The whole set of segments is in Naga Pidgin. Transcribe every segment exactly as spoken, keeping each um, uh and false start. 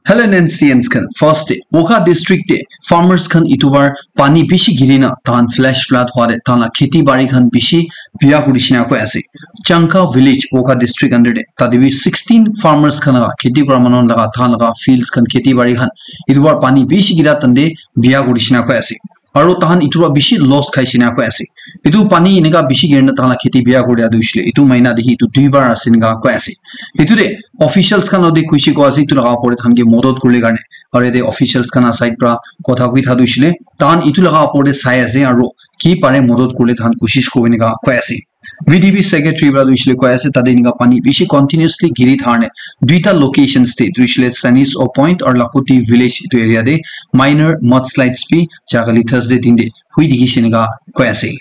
Hello N C Ns khan, first te Wokha district te farmers khan itu bar pani bishi giri na tahan flash flood hwa de tahan la kheti bari khan bishi biya kuri shina koi ase. Changka village Wokha district under te tate bi sixteen farmers khan laga kheti kura manu laga tahan laga fields khan kheti bari khan itu bar pani bishi gira tande biya kuri shina koi ase. Aro tahan itu para bishi loss khai shina koi ase. Itu pani eneka bishi girina tahan la kheti biya kuri dia tu hoishe le itu maina dekhi itu duibar ase eneka koi ase. Itu de officials khan lode khushi koi ase itu laga opor te tahan ke modot kurle karne. Aro yate officials khan la side para kotha koi tha tu hoishe le tahan itu laga opor te sai ase aro ki pare modot kurle tahan koshish kori eneka koi ase. V D P secretary para tu hoishe le koi ase tate eneka pani bishi continuously giri thar ne duita locations te tu hoishe le Sanis O Point aru Lakhoti village itu area te minor mudslides bi jagali Thursday din te hui dikhi shina koi ase.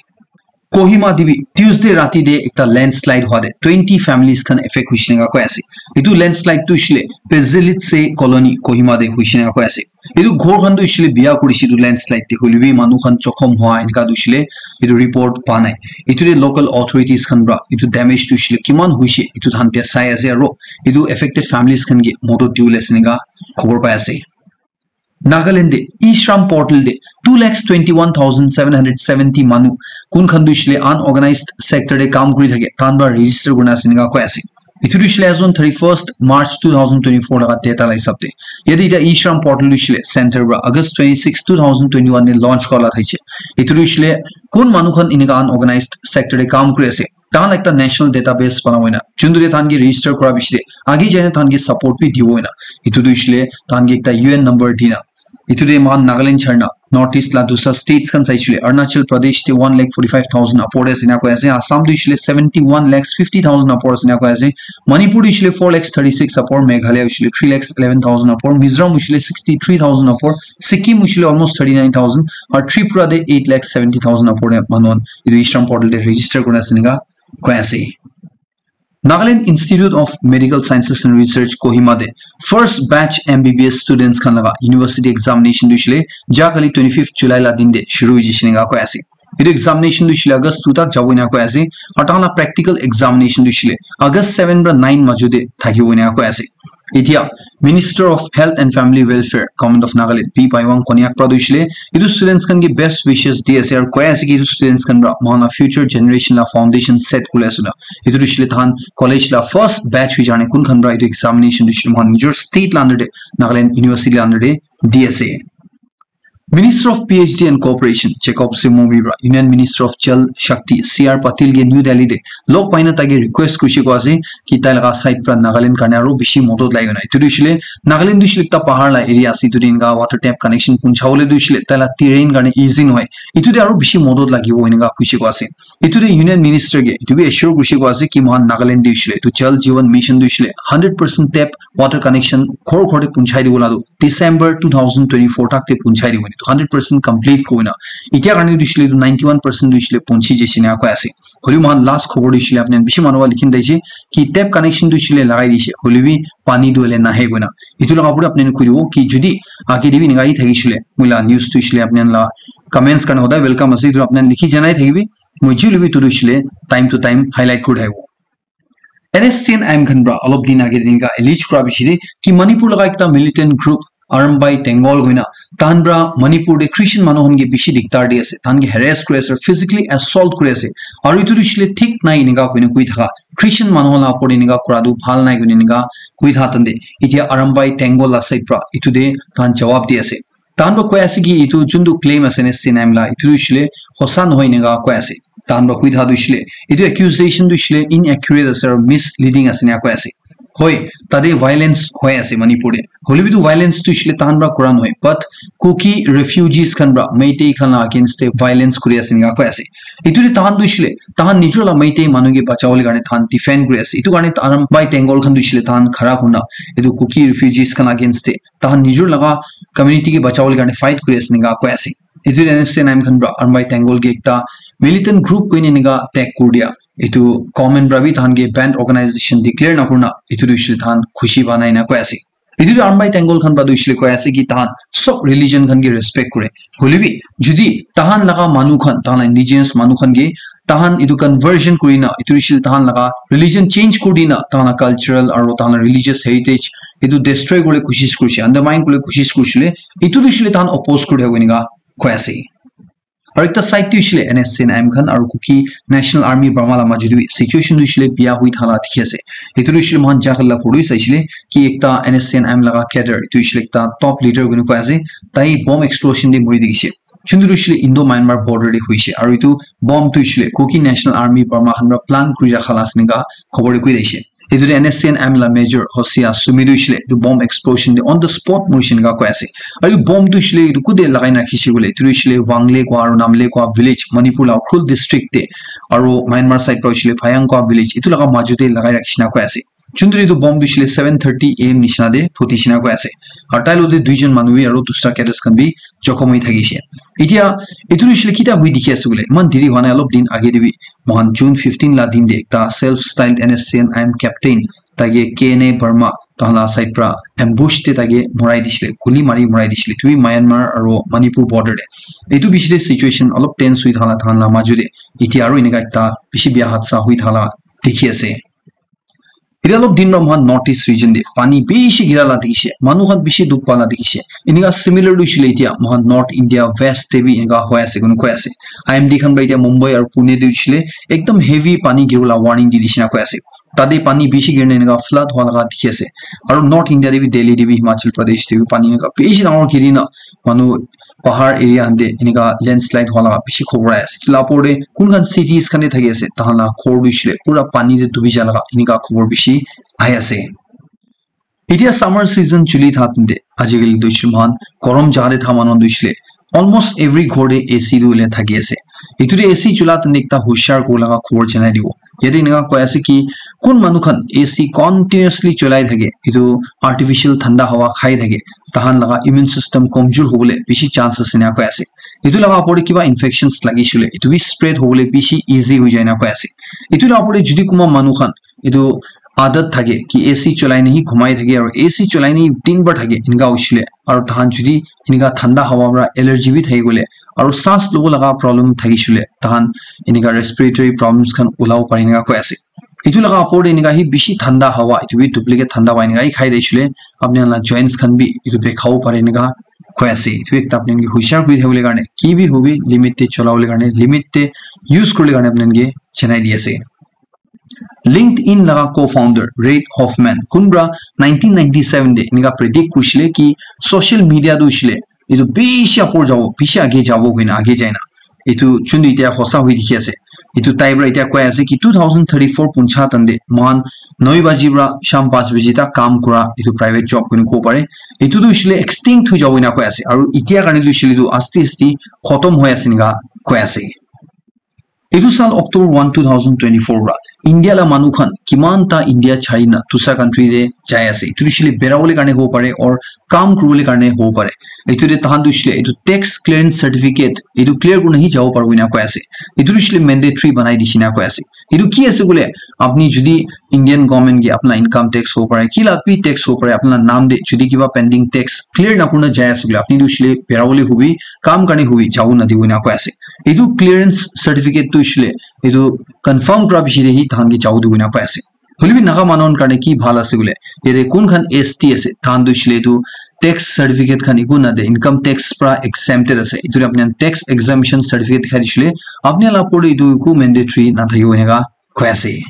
Kohima te bi Tuesday rati te ekta landslide hwa de twenty families khan affect hoishe eneka koi ase. Itu landslide tu hoishe le Pezilitse colony Kohima te hoishe eneka koi ase. Itu ghor khan tu hoishe le biya kuri se itu landslide te hoile bi manu khan jokhom hwa eneka tu hoishe le itu report pa nai. Itu te local authorities khan para itu damage tu hoishe le kiman hoishe itu tahan tia sai ase aro itu affected families khan ke modot diwole ase eneka khobor pai ase. Nagaland de e-Shram portal de two lakhs twenty-one thousand seven hundred seventy manu kun khan tu hoishe le unorganized sector de kam kuri thake tahan para register kurina ase eneka koi ase. Itu tu hoishe le as on thirty-first March two thousand twenty-four laga data la hisab te. Yate ita e-Shram portal tu hoishe le center para August twenty-six, two thousand twenty-one de launch kora la thaise. Itu tu hoishe le kun manu khan eneka unorganized sector de kam kuri ase. Tahan ekta national database bana hoina. Juntu de tahan ke register kora bishi de. Agi jai na tahan ke support bi dibo hoina. Itu tu hoishe le tahan ke ekta U N number dina. Itu de mohan Nagaland charna North East la dusra states khan saishe le Arunachal Pradesh te one lakh forty-five thousand apor ase eneka koi ase. Assam tu hoishe le seventy-one lakhs fifty thousand apor ase eneka koi ase. Manipur tu hoishe le four lakhs thirty-six apor, Meghalaya hoishe le three lakhs eleven thousand apor, Mizoram hoishe le sixty-three thousand apor, Sikkim hoishe le almost thirty-nine thousand, aru Tripura de eight lakhs seventy thousand apor de manu khan itu e-Shram portal de register kurina ase eneka koi ase. Nagaland Institute of Medical Sciences and Research Kohima de first batch M B B S students khan laga university examination tu hoishe le ja kali twenty-fifth July la din de shuru hoishe eneka koi ase. Itu examination tu hoishe le August two tak jabo eneka koi ase. Aru tahan la practical examination tu hoishe le August seven para nine majo de thakibo eneka koi ase. Etia Minister of Health and Family Welfare, Government of Nagaland, P Paiwang Konyak para tu hoishe le itu students khan ke best wishes di ase aru koi ase ki itu students khan para mohan la future generation la foundation set kuri ase na. Itu tu hoishe le tahan college la first batch hui jane kun khan para itu examination tu hoishe le mohan nijor state la under de, Nagaland University la under de di ase. Minister of P H D and Cooperation Jacob Semomi para Union Minister of Jal Shakti C R Patil ke New Delhi de log paina taike request kurishe koi ase ki tai laga side para Nagaland karne aro bishi modot lage na. Itu tu hoishe le Nagaland tu hoishe le ekta pahar la area ase, itu de eneka water tap connection puncha bole tu hoishe le tai la terrain karne easy nohoi. Itu de aro bishi modot lagibo eneka kurishe koi ase. Itu de Union Minister ke itu bi assure kurishe koi ase ki mohan Nagaland de hoishe le itu Jal Jeevan Mission tu hoishe le hundred percent tap water connection ghor ghor te punchai dibo la tu December two thousand twenty-four tak te punchai dibo, itu hundred percent complete koi na. Etia karne tu hoishe le itu ninety-one percent tu hoishe le punchi jaise eneka koi ase. Hoilebi mohan last khobor tu hoishe le apni khan bishi manu para likhi na thaise ki tap connection tu hoishe le lagai dise, hoilebi pani tu hoile nahe koi na. Itu laga opor te apni khan koi dibo ki jodi age de bi eneka hi thakishe le moi la news tu hoishe le apni khan la comments karne hodai welcome ase, itu apni khan likhi janai thakibi. Moi ji hoilebi itu tu hoishe le time to time highlight kuri thakibo. N S C N I M khan para olop din age de eneka allege kura bishi de ki Manipur laga ekta militant group Arambai Tenggol koina tahan para Manipur de Christian manu khan ke bishi diktar di ase, tahan ke harass kuri ase, physically assault kuri ase. Aru itu tu hoishe le thik nai eneka koina koi thaka, Christian manu khan la opor de eneka kura tu bhal nai koina eneka koi thaka tande etia Arambai Tenggol la side para itu de tahan jawab di ase. Tahan para koi ase ki itu juntu claim ase N S C N I M la, itu tu hoishe le hosa nohoi eneka koi ase. Tahan para koi thaka tu hoishe le itu accusation tu hoishe le inaccurate ase aru misleading ase eneka koi ase. Hoi, tate violence hoi ase Manipur te. Hoilebi tu violence tu hoishe le tahan para kura nohoi. But Kuki refugees khan para, Meitei khan la against te violence kuri ase eneka koi ase. Itu de tahan tu hoishe le, tahan nijor la Meitei manu ke bachawole karne tahan defend kuri ase. Itu karne Arambai Tenggol khan tu hoishe le tahan khara kurna itu Kuki refugees khan against te tahan nijor laga community ke bachawole karne fight kuri ase eneka koi ase. Itu N S C N I M khan para Arambai Tenggol ke ekta militant group koine eneka tag kuri dia. Itu government para bi tahan ke banned organization declare na kurna itu tu hoishe le tahan khushi pa nai na koi ase. Itu tu Arambai Tenggol khan para tu hoishe le koi ase ki tahan sob religion khan ke respect kure. Hoilebi jodi tahan laga manu khan, tahan la indigenous manu khan ke tahan etu conversion kuri na, etu hoishe le tahan laga religion change kuri di na, tahan la cultural aro tahan la religious heritage etu destroy kuribole koshish kurishe, undermine kuribole koshish kurishe le, etu tu hoishe le tahan oppose kuri thakibo enika koi ase. Aro ekta side tu hoishe le N S C N M khan aro Kuki National Army Burma la majot te bi situation tu hoishe le biya hoi thala dikhi ase. Etu tu hoishe le moikhan Jakhal la photo saishe le ki ekta N S C N M laga cadre, etu hoishe le ekta top leader koi kena koi ase, tai bomb explosion te mori dikhishe. Chuntu tu hoishe le Indo-Myanmar border te hoishe, aro etu bomb tu hoishe le Kuki National Army Burma khan para plan kuri rakha la ase enika khobor te koi dikhishe. Etu te N S C N M la major Hosia Sumi tu hoishe le etu bomb explosion te on the spot morishe enika koi ase. Aro etu bomb tu hoishe le etu kote lagai na rakhishe koile, etu tu hoishe le Wangle koa aro Namle koa village, Manipur la Ukhrul district te, aro Myanmar side para hoishe le Phayang koa village, etu laga majot te lagai rakhishe enika koi ase. Chuntu etu bomb tu hoishe le seven thirty A M nishina te phutishe enika koi ase. Aro tai logote duijon manu bi aro dusra cadres khan bi jokhom hoi thakishe. Etia etu tu hoishe le kita hoi dikhi ase koile, iman deri hwa nai, olop din age te bi, moikhan June fifteen la din te ekta self styled N S C N M captain, taike K N A Burma tahan la side para ambush te taike morai dishe le, guli mari morai dishe le, etu bi Myanmar aro Manipur border te. Etu bishi te situation olop tense hoi thala tahan la majot te, etia aro enika ekta bishi biya hadsa hoi thala dikhi ase. Etia olop din para moikhan North East region te pani bishi gira la dikhishe, manu khan bishi dukh pa la dikhishe. Enika similar tu hoishe le etia moikhan North India West te bi enika hoi ase koi kena koi ase. I M D khan para etia Mumbai aro Pune te hoishe le ekdam heavy pani giri bole warning di dishe enika koi ase. Tate pani bishi giri na enika flood hwa laga dikhi ase. Aro North India te bi Delhi te bi Himachal Pradesh te bi pani enika bishi dangor giri na manu pahar area khan te enika landslide hwa laga bishi khobor ahi ase. Etu la opor te kun khan cities khan te thaki ase, tahan la ghor tu hoishe le pura pani te dubi ja laga enika khobor bishi ahi ase. Etia summer season chuli tha tante, ajikali tu hoishe le moikhan gorom jaga te tha manu tu hoishe le almost every ghor te A C tu hoile thaki ase. Etu te A C chula tante ekta hushar kuri laga khobor janai dibo. Yate enika koi ase ki kun manu khan A C continuously cholai thake, etu artificial thanda hawa khai thake, tahan laga immune system komjor hobole bishi chance ase enika koi ase. Etu laga opor te kiba infections lagise le, etu bi spread hobole bishi easy hoi jai enika koi ase. Etu laga opor te jodi kunba manu khan etu adat thake ki A C cholai na hi ghumai thake aro A C cholai na hi din bhar thake enika hoishe le, aro tahan jodi enika thanda hawa para allergy bi thaki gole aro saas lobo laga problem thakishe le, tahan enika respiratory problems khan ulabo pare enika koi ase. Etu laga opor te enika hi bishi thanda hawa, etu bi duplicate thanda hawa enika hi khai dishe le, apni khan la joints khan bi etu bikhabo pare enika koi ase. Etu ekta apni khan ke hushar kuri thabole karne, ki bi hobi limit te cholabole karne, limit te use kuribole karne apni khan ke janai di ase. LinkedIn laga co-founder Reid Hoffman kunba nineteen ninety-seven te enika predict kurishe le ki social media tu hoishe le etu bishi upor jabo, bishi age jabo koina age jai na. Etu chuntu etia hosa hoi dikhi ase. Etu tai para etia koi ase ki two thousand thirty-four puncha tante moikhan noi baji para sham panch baji tak kam kura etu private job koina kobo pare. Etu tu hoishe le extinct hoi jabo enika koi ase. Aru etia karne tu hoishe le etu aste aste khotom hoi ase enika koi ase. Etu saal October one, two thousand twenty-four para India la manu khan kiman ta India chari na dusra country te jai ase. Etu tu hoishe le berabole karne hobo pare or kam kuribole karne hobo pare. Etu te tahan tu hoishe le etu tax clearance certificate etu clear kurina hi jabo paribo enika koi ase. Etu tu hoishe le mandatory banai dishe enika koi ase. Etu ki ase koile, apni jodi Indian government ke apna income tax hobo pare, ki la bi tax hobo pare, apna naam te jodi kiba pending tax clear na kurina jai ase koile, apni tu hoishe le berabole hobi, kam karne hobi, jabo na dibo enika koi ase. Etu clearance certificate tu hoishe le etu confirm kura piche te hi tahan ke jabo dibo enika koi ase. Hoile bi Naga manu khan karne ki bhal ase koile, yate kun khan S T ase, tahan tu hoishe le etu tax certificate khan eku na de, income tax para exempted ase. Etu te apni khan tax exemption certificate dikhai dishe le, apni la opor te etu eku mandatory na thakibo enika koi ase.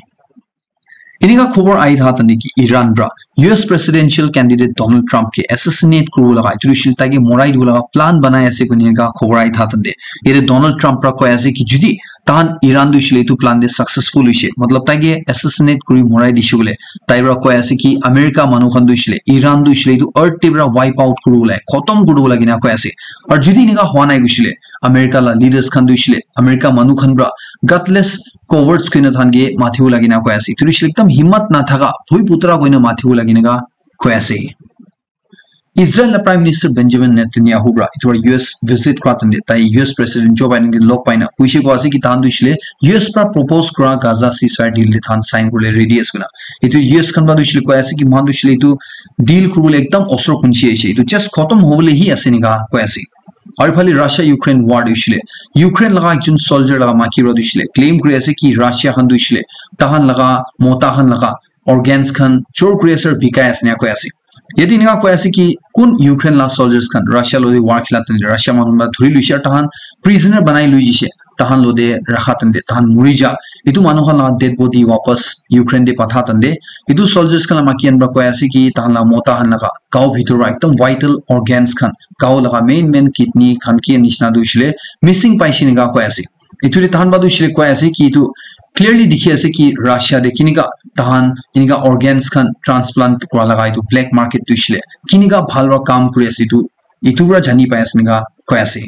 Enika khobor ahi tha tante ki Iran para U S presidential candidate Donald Trump ke assassinate kuribo laga, etu hoishe le taike morai dibo laga plan banai ase koina enika khobor ahi tha tante. Yate Donald Trump para koi ase ki jodi tahan Iran tu hoishe le etu plan te successful hoishe, matlab taike assassinate kuri morai dishe koile, tai para koi ase ki America manu khan tu hoishe le, Iran tu hoishe le etu earth te para wipe out kuribo laga, khotom kuribo laga enika koi ase. Aru jodi enika hua nai koishe le, America la leaders khan tu hoishe le, America manu khan para gutless cowards koina tahan ke mathibo laga enika koi ase. Etu tu hoishe le ekdam himmat na thaka, bhoi putra koina mathibo laga enika koi ase. Israel la Prime Minister Benjamin Netanyahu para etu para U S visit kura tante tai U S President Joe Biden ke log pai na koishe koi ase ki tahan tu hoishe le U S para propose kura Gaza ceasefire deal te tahan sign kuribole ready ase koina. Etu U S khan para tu hoishe le koi ase ki moikhan tu hoishe le etu deal kuribole ekdam osor khunchi ase. Etu just khotom hobole hi ase enika koi ase. Aru phale Russia Ukraine war tu hoishile, Ukraine laga ekjon soldier laga maki para tu hoishile claim kuri ase ki Russia khan tu hoishile tahan laga mota khan laga organs khan chor kuri ase aru bikai ase ena koi ase. Yate enika koi ase ki kun Ukraine la soldiers khan Russia lode war khila tante Russia manu khan dhuri luise aru tahan prisoner banai lui jise, tahan lode rakha tante tahan muri ja. Etu manu khan la dead body wapas Ukraine te patha tante etu soldiers khan la maki khan para koi ase ki tahan la mota khan laga gao bhitor para ekdum vital organs khan, gao laga main main kidney khan ki nishina tu hoishile missing paise enika koi ase. Etu te tahan para tu hoishile koi ase ki etu clearly dikhi ase ki Russia te kinika tahan enika organs khan transplant kura laga etu black market tu hoishile kinika bhal para kam kuri ase etu, etu para jani pai ase enika koi ase.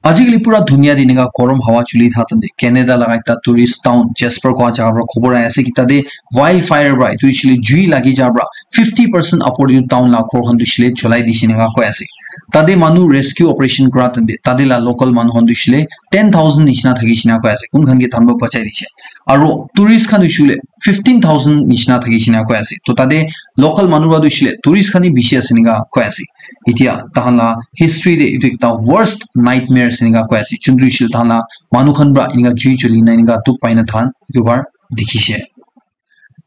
Ajikali pura dunia te enika gorom hawa chuli tha tante Canada laga ekta tourist town Jasper kua jaga para khobor ahi ase ki tate wildfire para etu hoishile jui lagi ja para fifty percent upor etu town la ghor khan tu hoishile cholai dise enika koi ase. Tate manu rescue operation kura tante tate la local manu khan tu hoishile ten thousand nishina thakishe ena koi ase, kun khan ke tahan para bachai dishe. Aru tourist khan tu hoishile fifteen thousand nishina thakishe ena koi ase. To tate local manu para tu hoishile tourist khan hi bishi ase enika koi ase. Etia tahan la history te etu ekta worst nightmare ase enika koi ase. Chun tu hoishile tahan la manu khan para enika jui chuli na enika dukh pai na tahan etu para dikhishe.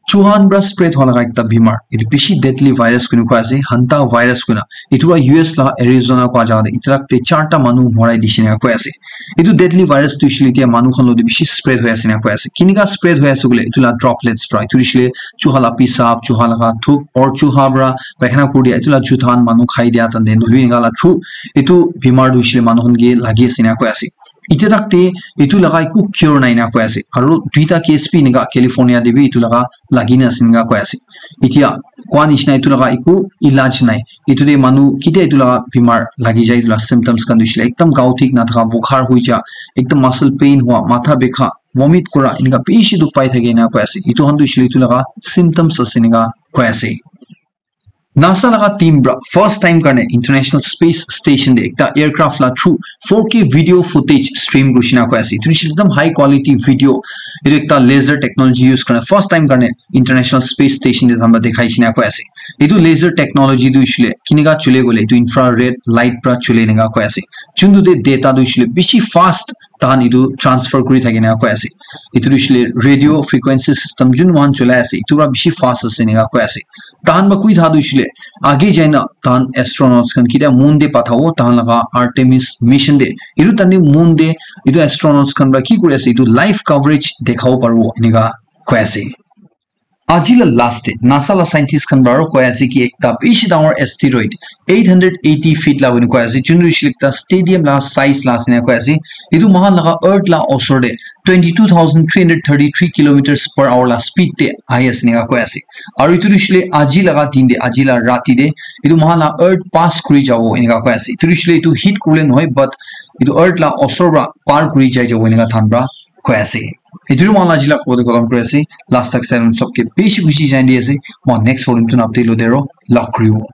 Chuhan para spread hua laga ekta bimar. Etu bishi deadly virus koi na koi ase, hanta virus koi na. Etu para U S laga Arizona kua jaga te etu rak te charta manu morai dishe ena koi ase. Etu deadly virus tu hoishile etia manu khan lode bishi spread hoi ase ena koi ase. Kinika spread hoi ase koile etu la droplets para. Etu hoishile chuha la pisap, chuha laga thuk, or chuha para paikhana kuri dia. Etu la juta khan manu khai dia tante nohoile enika la through. Etu bimar tu hoishile manu khan ke lagi ase ena koi ase. Etia tak te etu laga eku cure nai ena koi ase. Aru duita case bi enika California te bi etu laga lagi na ase enika koi ase. Etia kua nishina etu laga eku ilaj nai. Etu te manu ketia etu laga bimar lagi jai etu la symptoms khan tu hoishile ekdam gao thik na thaka, bukhar hoi ja, ekdam muscle pain hua, matha bikha, vomit kura, enika bishi dukh pai thake ena koi ase. Etu khan tu hoishile etu laga symptoms ase enika koi ase. NASA laga team para first time karne International Space Station te ekta aircraft la through four K video footage stream kurishe ena koi ase. Etu hoishe ekdam high quality video. Etu ekta laser technology use kurina first time karne International Space Station te tahan para dikhaishe ena koi ase. Etu laser technology tu hoishe kinika chule koile etu infrared light para chule enika koi ase. Chuntu te data tu hoishe bishi fast tahan etu transfer kuri thake ena koi ase. Etu tu hoishe radio frequency system jun moikhan cholai ase, etu para bishi fast ase enika koi ase. Tahan para koi tha tu hoishe age jai na tahan astronauts khan ketia moon te pathabo, tahan laga Artemis mission te. Etu tani moon te etu astronauts khan para ki kuri ase, etu live coverage dekhabo paribo enika koi ase. Aji la last te NASA la scientist khan para koi ase ki ekta bishi dangor asteroid eight hundred eighty feet la hoina koi ase, jun hoishe ekta stadium la size la ase enika koi ase. Etu moikhan laga earth la osor te twenty two thousand three hundred thirty three kilometers per hour la speed te ahi ase enika koi ase. Aru etu hoishe aji laga din te, aji la rati te etu moikhan la earth pass kuri jabo enika koi ase. Etu hoishe etu hit kuribole nohoi, but etu earth la osor para par kuri jai jabo enika tahan para koi ase. Etu moikhan la aji la kobo te khatam kuri ase. Last tak sai sob ke bishi khushi janai di ase. Moikhan next volume tu update lode aro log kuribo.